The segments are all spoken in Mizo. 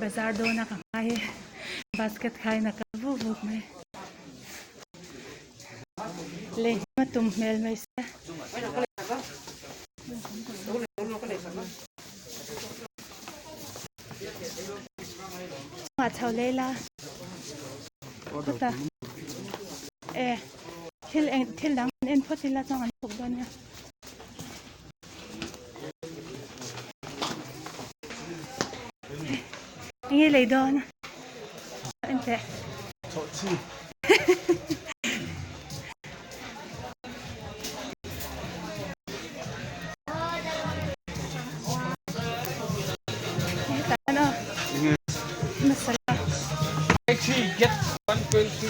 Bazar dawn a ka hma hi basket khain a kal vuk vuk mai. Lei hma tum hmel mai sia. Chungah chho lei la. Khawtah e thil eng thil dang an en phawt ila chuan an thawk dawn nia. Enge lei dawn en teh. Get 120.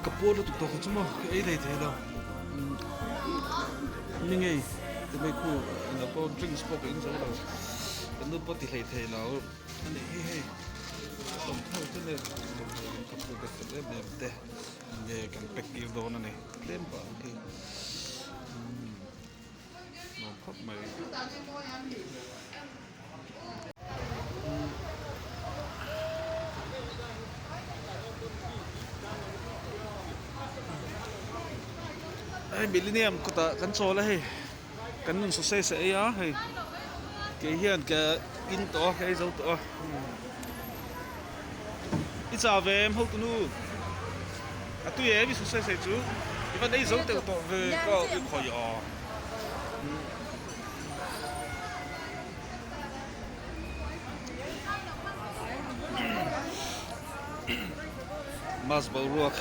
Ka puar lutuk tawh kha chu maw ka ei thei thei lo ni ngei ti mai khu eng pawh drinks pawh ka in zo lo ka nu pawh ti hlei thei lo a nih hi hei thawmhnaw chu nge ka phu bet fel em em te nge kan pack tir dawn a ni tlem pah ang khi nuam khawp mai. Hei millennium kawtah kan chawl a hei kan nun sausage a ei a hei kei hian ka in tawh a ka ei zo tawh a i chah ve em hotunu a tui em i sausage ei chu i van ei zo teuh tawh ve ka i khawih a. Bus boruak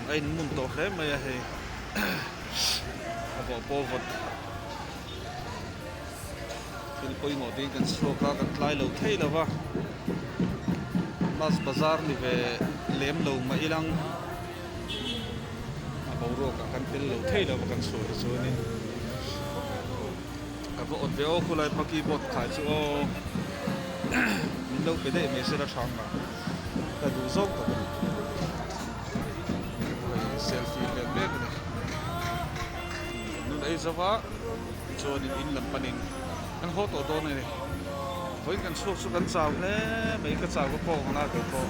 a in mun tawh hle mai a hei a vawh pawh vawt thil pawimawh tiin kan chhuak a kan tlai lo thei lo va bus bazar ni ve lem lo mah ilang a boruak ah kan tel lo thei lo va kan chhuah hi chuanin ka va awt ve aw khulai pa keyboard khai chu aw min lo pe daih mai sela hrang a ka duh zawk tak a ni hei selfie vel mek a ni nun ei zova chuanin in lam panin kan haw tawh dawn a ni vawiin kan chhuak chu kan chau hle mai ka chau ka kawng ang a keipawh.